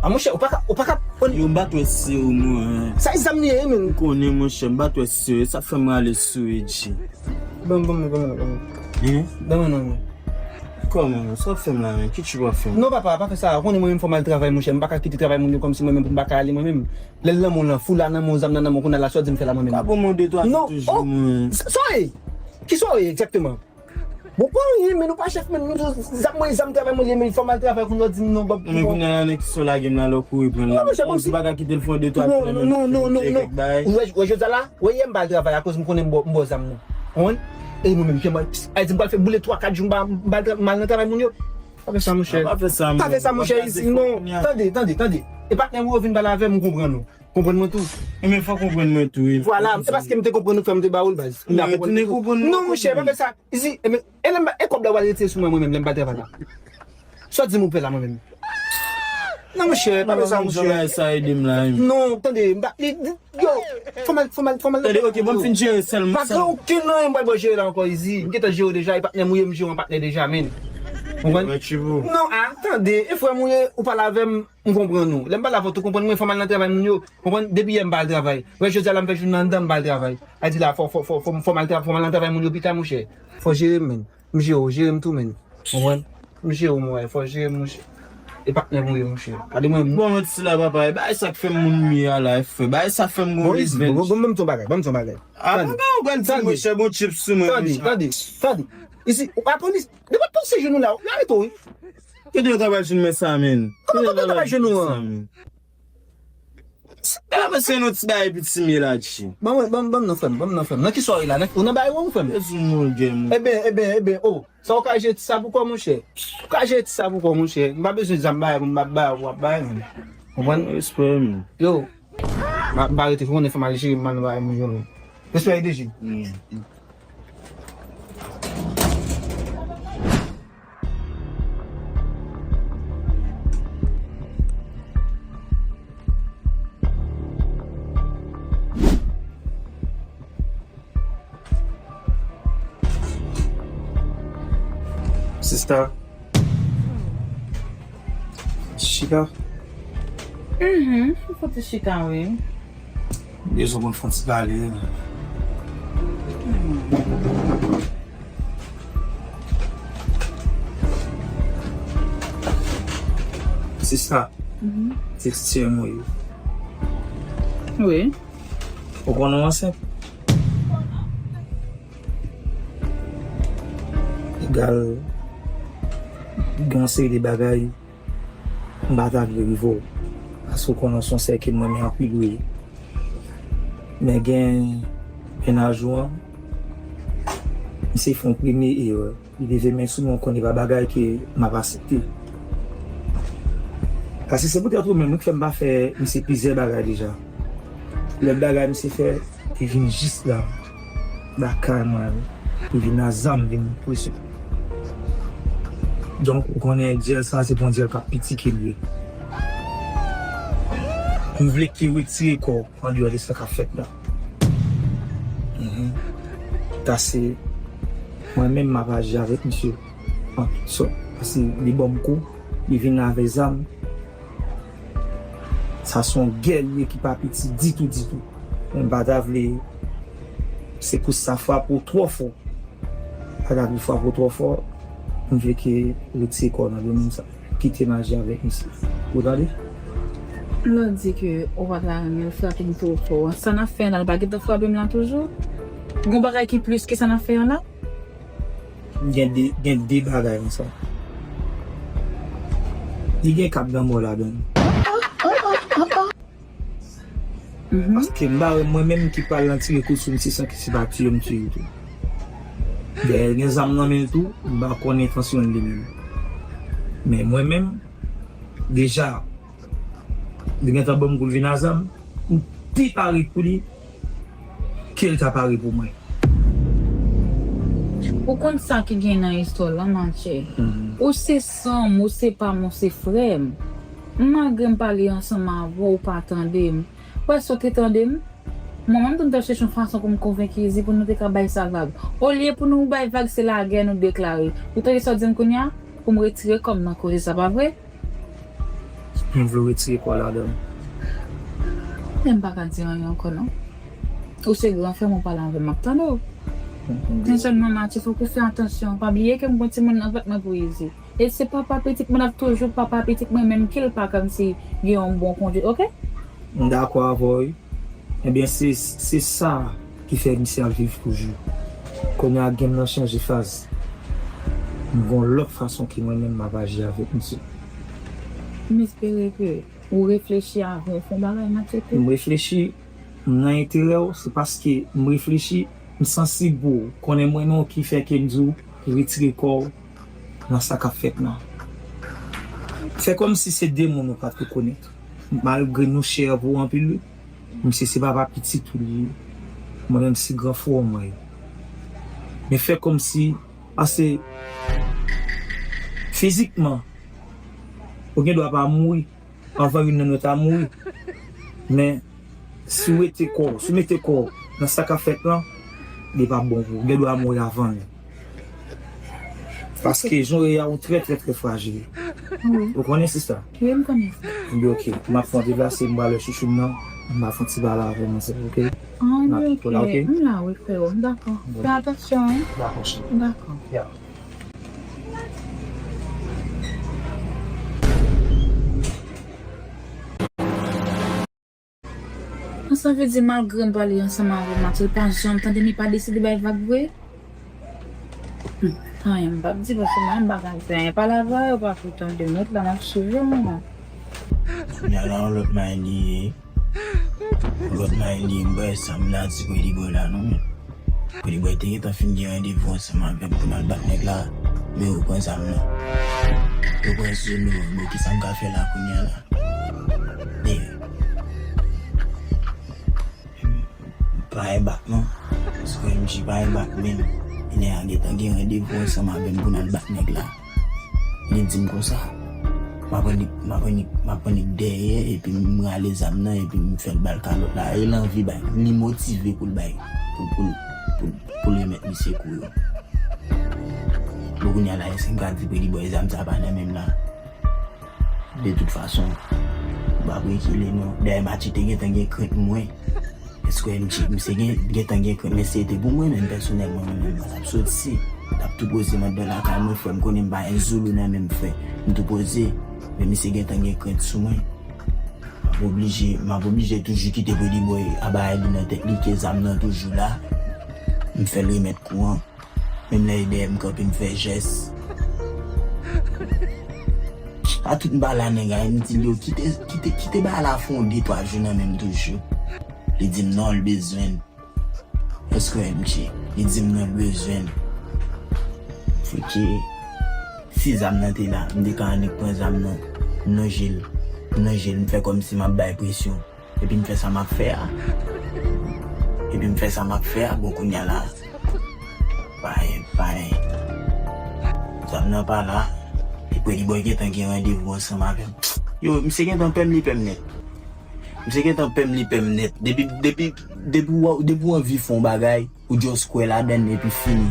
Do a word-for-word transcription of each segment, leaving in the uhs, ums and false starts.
A, monchè, ou pa ka, ou pa ka. Yo, m pa twè serye, mwen. Sa e zam li ye, menm. M konnen, monchè, m pa twè serye. Sa fè m rale sou Edji. Ban m, ban m, ban m, ban m. Hein? Ban m, non, non. Kòman? Sa w ap fè m la, menm? Ki tchip w ap fè m? Non, papa, pa fè sa. Ou konnen mwen menm fò m al travay, monchè. M pa ka kite travay moun yo kòmsi mwen menm pou m pa ka ale mwen menm. Lè l nan men w lan, fou la nan men w, zam nan nan men w, kounye a la, sa w di m fè la mwen menm? Ka bon, mwen de twa toujou, mwen. Non, oh, sa w ye? Ki sa w ye egzakteman? Bon, pa anyen, men nou pa chèf, men nou zam mwen, zam travay mwen li ye, men fò m al travay, kounye a w di m non, Bob. Men kounye a la, nèg ki sou lage m la, lè w kouri pran l la. Non, monchè, kòmsi. Ou pa ka kite l fè yon de twa kilomèt, non, non, non, non, non. Ou wè, ou wè jodi a la, ou wè yè m pa al travay akoz m konnen m bò, m bò zam nan. Ou konprann? E mwen menm, kè mwen, ay di m pral fè boule twa, kat jou m pa, m pa al tra-, m al nan travay moun yo. Pa fè sa, monchè. Pa fè sa, monchè. Pa fè sa, monchè, isi, non. Tande, tande, tande. E patnè mwen yo vin pale avè m, m konprann ou. Konprann mwen tou. Ebyen, fò w konprann mwen tou, wi. Vwala, se paske m te konprann ou fè m te ba ou l, baz. M ta konprann ou. Non, monchè, pa fè sa. Isi, ebyen, e lè m ba, e kòb la w al retire sou mwen, mwen menm, lè m pa travay la. Sa w di m ou pè la, mwen menm? Non, monchè, pa fè sa, monchè. Sa ede m la, wi. Non, tande, m pa, li, li, yo, fò m al, fò m al, fò m al. Tande, ok, bon, m fin jere sèl, pa gen okenn anyen m pral ba w jere la ankò, Izi. M gentan jere w deja, e patnè m ou ye, m jere w an patnè deja, men. Konprann? Non, a, tande, e frè m ou ye, ou pale avè m, M konprann ou. Lè m pale avè w, ou konprann mwen, fò m al nan travay moun yo. Konprann? Depi yè m pa al travay. Wè, jodi a la m fè jounen anndan m pa al travay. A di la, fò, fò, fò, fò, fò m al tra-, fò m al nan travay moun yo pita, monchè. Fò jere m, menn. M jere w, jere m tou, menn. Konprann? M jere w, mwen, fò jere m, monchè. E patnè m ou ye, monchè. Gade mwen, m. Bon, mwen ti la, papa, e bagay sa k fè m moun m ye a la, e frè. Bagay sa fè m gon revenge. Bon, bon, bon, ban m di w yon bagay, ban m di w yon bagay. A, papa, ou pral di m, monchè, bon chips sou mwen, monchè. Tande, tande, tande. Isi, ou pa pran lis-, depi w pase jenou la, ou arete w, wi. Kite yo travay sou mwen sa, menn. Kòman kòman travay jenou an? Sa, menn. Sa, menn, se yon ti bagay piti m ye la, tchi. Ban mwen, ban m, ban m non, frè m, ban m non, frè m. Nan ki swa w ye la? Nan, ou nan bagay ou, frè m? Ebyen, ebyen, ebyen, oh, sa w ka jere ti sa pou kò w, monchè? Ou ka jere ti sa pou kò w, monchè? M pa bezwen zam bagay pou m pa bay ou, w ap bay, menn. Konprann? Respè, menn. Yo, m pa, m pa rete, fò konnen fò m al jere, m al nan bagay moun yo, menn. Respè, D J. Sista. Chita. Mhm, m fouti chita, wi. Bezwen pou n fè yon ti pale. Sista, mhm, se sè m ou ye. Wi. Ou konnen w ansent? Egal, gen yon seri de bagay m pa ta vle rive w, paske w konnen w se yon sè ke m renmen anpil, wi. Men gen mennaj ou an, misye fè yon premye erè. Li leve men sou mwen, w konnen pa bagay ke m ap aksepte. Paske se poutèt ou menm wi k fè m pa fè misye plizyè bagay deja. Lòt bagay misye fè, li vin jis la, lakay mwen, li vin a zam, vin presyon. Donk, ou konnen dyèl sa, se pa yon dyèl k ap piti ke l ye. M vle ke w retire kò w andeyò de sa k ap fèt la. Mhm. Sa se mwen menm m ap aji avèk misye an tout sòt. Paske li ban m kou, li vin avè zam. Sa se yon gè li ye ki pa piti ditou, ditou. Men m pa ta vle, se pou sa frape w twò fò. Pa ta vle frape w twò fò, m vle ke w retire kò w nan domèn sa. Kite m aji avèk misye. Ou tande? Lè w di ke ou pa ta renmen l frape m twò fò, sa n ap fè an la, l pa gentan frape m la toujou? Gon bagay ki plis ke sa n ap fè an la? Gen de, gen de bagay nan sa. Li gen kat lanmò ladan l. Mhm. Paske m pa wè mwen menm ki pral nan tire kou sou misye san ke se pa tiye m tiye tou. Dayè gen zam nan men l tou, m pa konn entansyon l li menm. Men mwen menm, deja, li gentan ban m kou l vin a zam, m pi pare pou li ke l ta pare pou mwen. Ou konn sa ki gen nan istwa la, Matye. Mhm. Ou se san m, ou se pa m, ou se frè m. Malgre m pale ansanm avè w, ou pa tande m. Ou èske w te tande m? Mwen menm tou m t ap chèche yon fason pou m konvenki Izi pou nou te ka bay sa vag. Olye pou nou bay vag, se lagè nou deklare. Ou tande sa w di m kounye a? Pou m retire kò m nan koze sa, pa vre? M vle w retire kò w ladan l. Men m pa ka di anyen ankò non. Ou se gran frè m, ou pale avè m, m ap tande w. Men sèlman Matye, fòk ou fè atansyon. Pa bliye ke m gon timoun nan vant mwen pou Izi. E se papa pitit mwen ap toujou papa pitit mwen, menm ke l pa kòmsi gen yon bon kondwit, oke? M dakò avè w, wi. Ebyen, se, se sa ki fè misye ap viv toujou. Kounye a, game nan chanje faz. M gon lòt fason ke mwen menm m ap aji avèk misye. M espere ke ou reflechi avan w fè yon bagay, Matye. M reflechi, m nan enterè w, se paske m reflechi, m sansib pou ou. Konnen m renmen w ki fè ke m di w retire kò w nan sa k ap fèt lan. Fè kòmsi se de moun ou pa t rekonèt. Malgre nou chè pou ou anpil, wi. Misye se papa pitit ou li ye. Mwen menm se gran frè w mwen ye. Men fè kòmsi, paske fizikman, ou gen dwa pa mouri anvan youn nan nou ta mouri. Men, si w mete kò w, si w mete kò w nan sa k ap fèt lan, li p ap bon pou ou. Ou gen dwa mouri avan l. Paske jan w ye a, ou trè, trè, trè frajil. Wi. Ou konnen sista? Wi, m konnen sa. Ebyen, oke. M ap fè yon deplase, m prale wè chouchou m nan. M ap fè yon ti pale avè l, oke? Ah, m ap oke. M la, wi, frè m. Dakò. Fè atansyon, wi. Dakò, cheri. Dakò. Ya. Sa vle di malgre m pale ansanm avè Matye, li pa janm tande m, li pa deside bay vag vre? Hmm, anyen m p ap di, paske mwen m pa ka di anyen. Pale avè yo, pa pou tande m, ret la, m ap swiv yo, mwen. Kounye a la, yon lòt may li ye. Yon lòt may li ye, m wè sa m la di Pretty Boy la, non, men. Pretty Boy te gentan fin gen randevou ansanm avè m pou n al bat nèg la, men yo pran zam nan. Yo pran zolo, bon, kisa m ka fè la kounye a la? Dayè, pa gen bak non. Paske M J pa gen bak menm. Nèg la gentan gen randevou ansanm avè m pou n al bat nèg la. Li di m konsa, m ap annik, m ap annik, m ap annik dèyè, epi m rale zam nan, epi m fè l ba l kalòt la. E l anvi bay, li motive pou l bay, pou, pou, pou, pou l remèt misye kou yo. Bon, kounye a la, èske m ka di Pretty Boy zam sa pa nan men m la? De tout fason, m p ap rekile non. Dayè, Matye te gentan gen krent mwen. Èske M J, misye gen, gentan gen krent, men si se te pou mwen menm pèsonèlman, mwen menm, mwen t ap soti, m t ap tou poze m anndan lakay mwen, frè, m konnen m pa gen zolo nan men m, frè. M tou poze, men misye gentan gen krent sou mwen. M ap oblije, m ap oblije toujou kite Pretty Boy a bagay li nan tèt li, ke zam nan toujou la. M fè l remèt kou an. Menm lè li dèyè m kanpe, m fè jès. A tout m pale a nèg la, m di l, yo, kite, kite, kite bagay la fè yon de twa jou nan men m toujou. Li di m non, l bezwen l. Èske M J? Li di m non, l bezwen l. Friki, si zam nan te la, m te ka annik pran zam nan, m lonje l, m lonje l, m fè kòmsi m ap bay presyon. Epi m fè sa m ap fè a. Epi m fè sa m ap fè a, bon, kounye a la. Payen, payen. Zam nan pa la. Epi Pretty Boy gentan gen randevou ansanm avè m. Yo, misye gentan pè m, li pè m nèt. Misye gentan pè m, li pè m nèt. Depi, depi, depi w, depi w anvi fè yon bagay, ou just kwè ladann epi fini.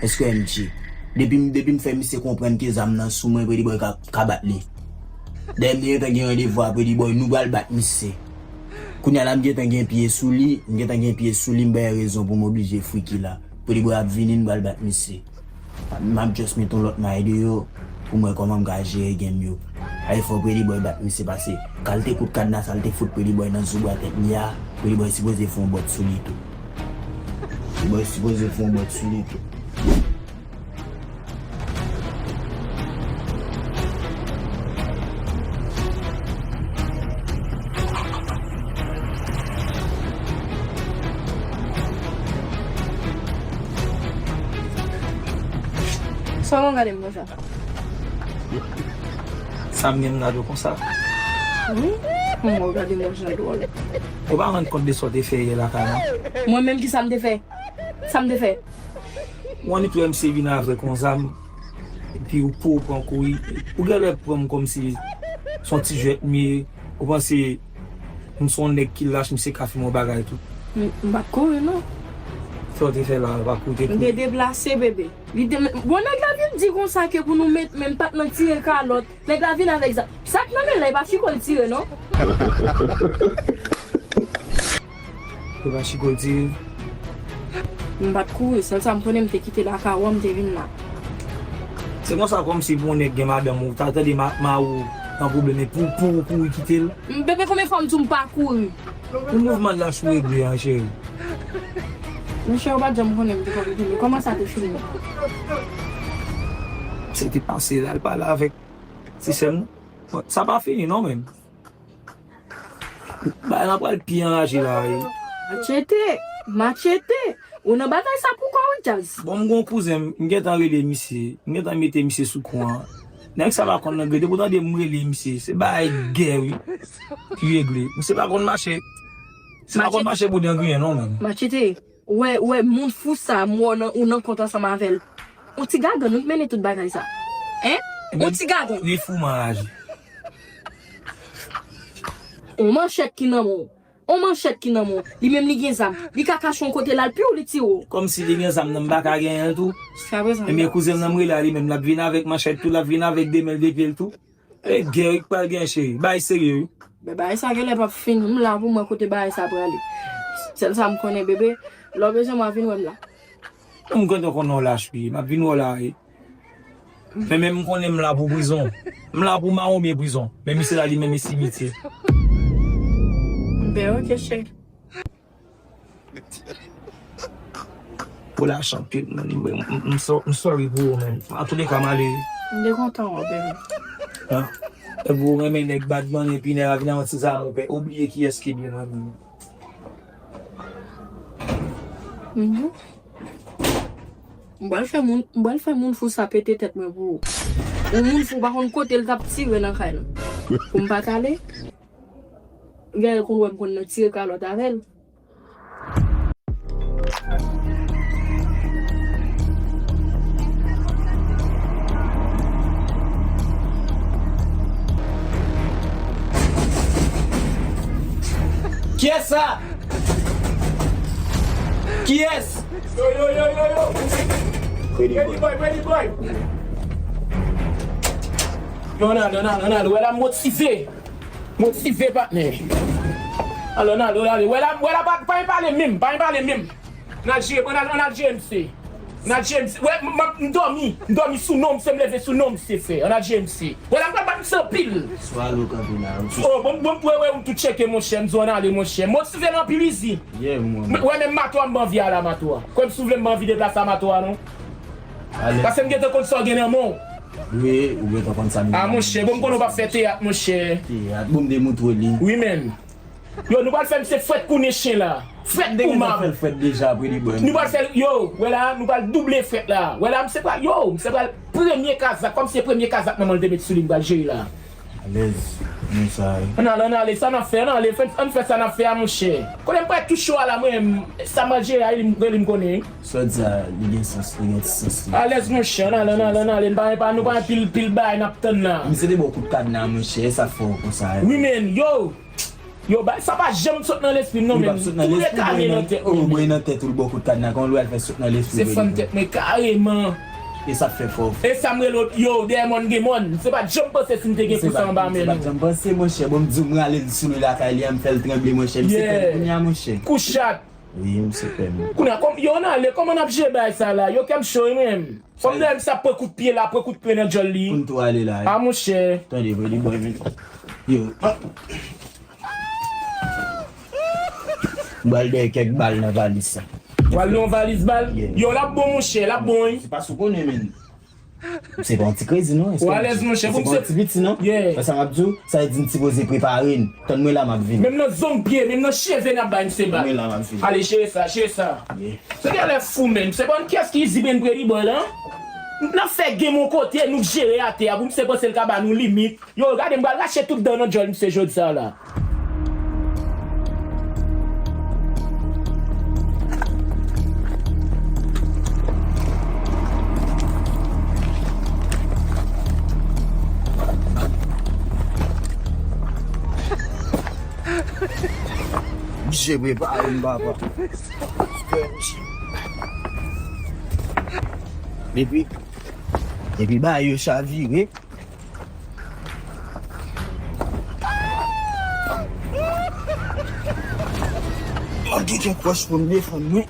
Èske M J? Depi, depi m fè misye konprann ke zam nan sou mwen, Pretty Boy ka, ka bat li. Dayè m te gentan gen randevou a Pretty Boy, nou pral bat misye. Kounye a la m gentan gen pye sou li, m gentan gen pye sou li, m bay rezon pou m oblije friki la. Pretty Boy ap vini, nou pral bat misye. M ap just met yon lòt may deyò pou m wè kòman m ka jere game yo. Ay fò Pretty Boy bat misye pase. Kalite kout kadna sa l te fout Pretty Boy nan zobwa tèt li a, Pretty Boy sipoze fè yon bòt sou li tou. Pretty Boy sipoze fè yon bòt sou li tou. Sa w ap gade m konsa? Sa m gen m gade w konsa? Wi, m wè w gade m yon jan dwòl. Ou pa rann kont de sa w te fè yè lakay mwen? Mwen menm, kisa m te fè? Sa m te fè? Ou annik lè misye vin avèk yon zam, epi ou pou ou pran kouri. Ou genlè pran m kòmsi se yon ti jwèt m ye. Ou panse m se yon nèg ki lach, misye ka fè m yon bagay tou. M, m pa t kouri non. Sa w te fè la, pa koute. M te deplase, bebe. Li te, bon, nèg la vin di konsa ke pou nou met men, m pa t nan tire kalòt. Nèg la vin avèk zam. Sa k nan men l la, e pa chiko l tire, non? E pa chiko l tire. M pa t kouri, sèl sa m konnen, m te kite lakay ou a, m te vin la. Se konsa, kòmsi pou yon nèg gen madanm ou, ta tande ma-, mari w nan pwoblèm, e pou, pou ou kouri kite l? M, bebe, konbyen fwa m di w m pa kouri? Pou mouvman l la sou regle an, cheri. Monchè, ou pa t janm konnen m te konn fini. Kòman sa te fini? Se te pase la, l pale avèk ti sè m. Bon, sa pa fini non, menm. Bagay la pral pi anraje la, wi. Machete! Machete! Ou nan batay sa pou kò w, Jazz? Bon, m gon kouzen m, m gentan rele misye. M gentan mete misye sou kou an. Nèg sa pa konn nan gre, depi w tande m rele misye, se bagay gè, wi. Ki regle. Misye pa konn mache. Misye pa konn mache pou dangriyen, non, menm. Machete, ou wè, ou wè moun fou sa, m wè w nan, ou nan kont ansanm avè l. On ti gagann, ou k mennen tout bagay sa. Hein? On ti gagann. Li fou m anraje. On manchèt ki nan men w. On manchèt ki nan men w. Li menm li gen zam. Li ka kache yon kote l al pi w li tire w. Kòmsi li gen zam nan, m pa ka genyen l tou. Jiskaprezan. Ebyen, kouzen m nan m rele a li menm, l ap vin avèk manchèt tou, l ap vin avèk de men l, de pye l tou. E gè wi k pral gen, cheri. Bagay serye wi. Men bagay sa genlè p ap fini. M la pou m wè kote bagay sa prale. Sèl sa m konnen, bebe, lè w bezwen mwen, vin wè m la. M gentan konnen w lach wi. M ap vin wè w la wi. Men, men m konnen m la pou prizon. M la pou mawonbyen prizon. Men misye la li menm e simityè. Ben, ok, cheri. Pou la chanpyon, man. M, m, m so-, m sorry pou ou, man. Antouleka, m ale. M te kontan wè w, bebe. Hein? Epi ou renmen nèg bad man, epi nèg la vin avèk ti zam, ou pè, ou bliye kiyès ki li nan men. Mhm. M pral fè moun, m pral fè moun fou sa pete tèt mwen pou ou. Yon moun fou pa konn kote l t ap tire nan kay nou. Pou m pa t ale, genlè l konn wè m konn nan tire kalòt avè l. Kiyès sa? Kiyès? Yo, yo, yo, yo, yo. Pretty boy, pretty boy. Yo, nan, nan, nan, nan, nan, wè la motive. Motive, patnè. Alò, nan, alò, alò, wè la, wè la, pa, pa pale menm, pa pale menm. N al jere, n al, n al jere misye. N al jere misye. Wè, m, m, m dòmi, m dòmi sou non misye, m leve sou non misye, frè. N al jere misye. Wè la, m pral bat misye anpil. Swallow kanpe la, wi. Oh, bon, bon, wè, wè, m tou tcheke, monchè, m di w ann ale, monchè. Motive l anpil, izi. Yeah, mwen. M, wè, menm mato a, m anvi ale a mato a. Kwè m si w vle, m anvi deplase a mato a, non. Paske m gentan konn sa w gen nan men w. Wi, ou gentan konn sa m gen nan men m. Ah, monchè, bon, m konnen w p ap fè teyat, monchè. Teyat, bon, m te montre li. Wi, menm. Yo, nou pral fè misye frèt kou nen chen la. Frèt kou mab. M te gentan fè l frèt deja, pretty boy. Nou pral fè l, yo, wè la, nou pral double frèt la. Wè la, misye pral, yo, misye pral premye kazak. Kòm se premye kazak manman l te met sou li, m pral jere la. Alèz, nou sa ye. Ann ale, ann ale, sa n ap fè, ann ale, fè, ann fè sa n ap fè a, monchè. Konnen m pral tou cho a la, mwen, sa m al jere a, li, li m konnen. Sa w di a, li gen sans, li gen ti sans, li. Alèz, monchè, ann ale, ann ale, ann ale, n pa, n pa, nou pa gen pil, pil bagay n ap tann la. Misye te ba w kout kadna, monchè, e sa k fè w konsa, e. Wi, men, yo! Yo, bay, sa pa janm sot nan lespri m, non, men. Li p ap sot nan lespri w, bwè nan tèt ou, bwè nan tèt ou, l ba w kout kadna, kòman l pral fè sot nan lespri w? Se fann tèt mwen kareman. E sa k fè fò. E sa m rele w, yo, dèyè mòn gen mòn. Se pa t janm panse si m te gen kou sa anba men nou. Se pa t janm panse, monchè. Bon, m di w, m rale l sou nou lakay li a, m fè l tranble, monchè. Misye pè m kounye a, monchè. Kou chat. Wi, misye pè m. Kounye a, kòm, yo, ann ale, kòman n ap jere bagay sa la? Yo, kè m cho, wi, mwen. Kòm dèyè misye ap pran kout pye la, pran kout pye nan djòl li. Pou n tou ale la, wi. Ah, monchè. Tande, vre, li bon, men. Yo. M pral dèyè kèk bal nan valiz sa. W al nan yon valiz bal? Yeah. Yo, l ap bon, monchè, l ap bon, wi. Se pa sou konnen, men. Se pa yon ti krezi, non. Ou alèz, monchè, se pa yon ti piti, non. Yeah. Wè sa m ap di w, sa vle di n sipoze prepare n. Tann mwen la, m ap vini. Menm nan zong pye, menm nan cheve, n ap bay misye bal. Tann mwen la, m ap vini. Ale, jere sa, jere sa. Yeah. Se genlè fou, menm. Se pa yon kiyès ki izi ben predi bòy la. N ap fè gen yon kote, nou jere atè a, pou misye panse l ka ba nou limit. Yo, gade, m pral rache tout dan nan djòl misye jodi sa la. Misye prepare m, papa. Epi, epi bagay yo chavire. Mwen gen kèk wòch pou m defann mwen.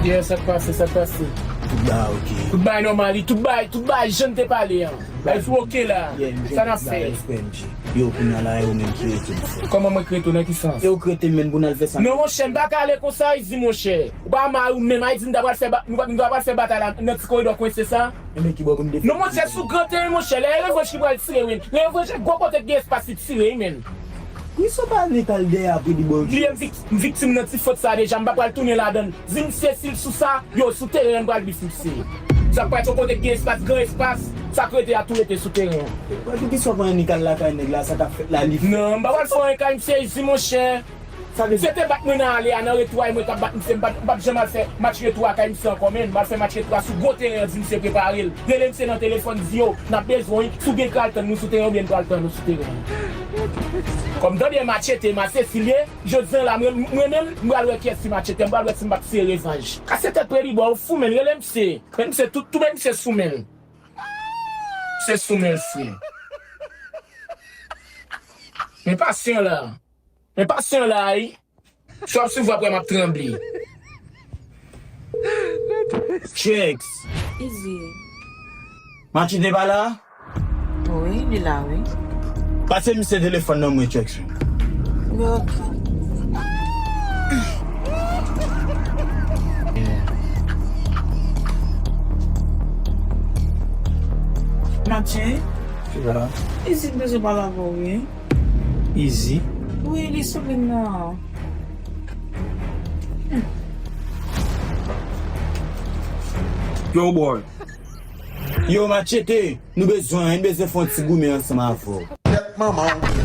Yeah, sa k pase, sa k pase. Tout bagay ok. Tout bagay nòmal, wi, tout bagay, tout bagay jan n te pale an. Bagay sou ok la. Yeah, sa n ap fè. Respè, M J. Yo, kounye a la, e ou menm ki rete, mesye. Kòman mwen k rete w, nan ki sans? E ou k rete, menm pou n al fè sa. Non, monchè, m pa ka ale konsa, Izi, monchè. Ou pa mari ou menm, Izi, m ta pral fè ba-, m ta pral fè batay la nan ti koridò kwense sa. E men ki bò pou n defann. Non, monchè, sou gran teren, monchè, lè revanj ki pral tire, wi. Lè revanj, gwo kote k gen espas li tire, wi, menm. Poukisa w pa annik al dèyè apre li ba w? Li, m vik-, m viktim nan ti fot sa deja, m pa pral tounen ladan l. Di misye si l sou sa, yo, sou teren an, m pral di misye. Sa k pral yon kote k gen espas, gran espas, sa k rete a tou rete sou teren an. Mwen di w ki sòt mwen annik al lakay nèg la, sa k ap fèt la, li fèt. Non, m pa pral fè anyen kay misye isit, monchè. Sa vle di misye te bat mwen nan ale a, nan retou a, e mwen k ap bat misye, m p ap, m p ap janm al fè match retou a kay misye ankò, menn. M al fè match retou a sou gwo teren an, di misye prepare l. Rele misye nan telefòn, di yo, n ap bezwen w, wi. Si w byen pral tann nou sou teren, oubyen n pral tann ou sou teren an. Kòm tande Machete, Masesil ye, jodi a la, mwen, mwen menm, m pral wè kiyès ki Machete, m pral wè si m p ap tire revanj. Kase tèt Predi Bwa, ou fou, menn, rele misye. Men misye tout, tout men misye sou men l. Misye sou men l, frè. Men pasyan la. Men pasyan la, wi. Si w ap swiv, w ap wè m ap tranble. Checks. Izi. Machete pa la? Wi, li la, wi. Pase misye telefòn nan mwen, Checks. Wi, ok. Matye? Ki sa? Izi, m bezwen pale avè w, wi. Izi? Wi, li sou liy nan. Yo, boy. Yo, Machete, nou bezwen, nou bezwen fè yon ti goumen ansanm avè w. Tèt manman w.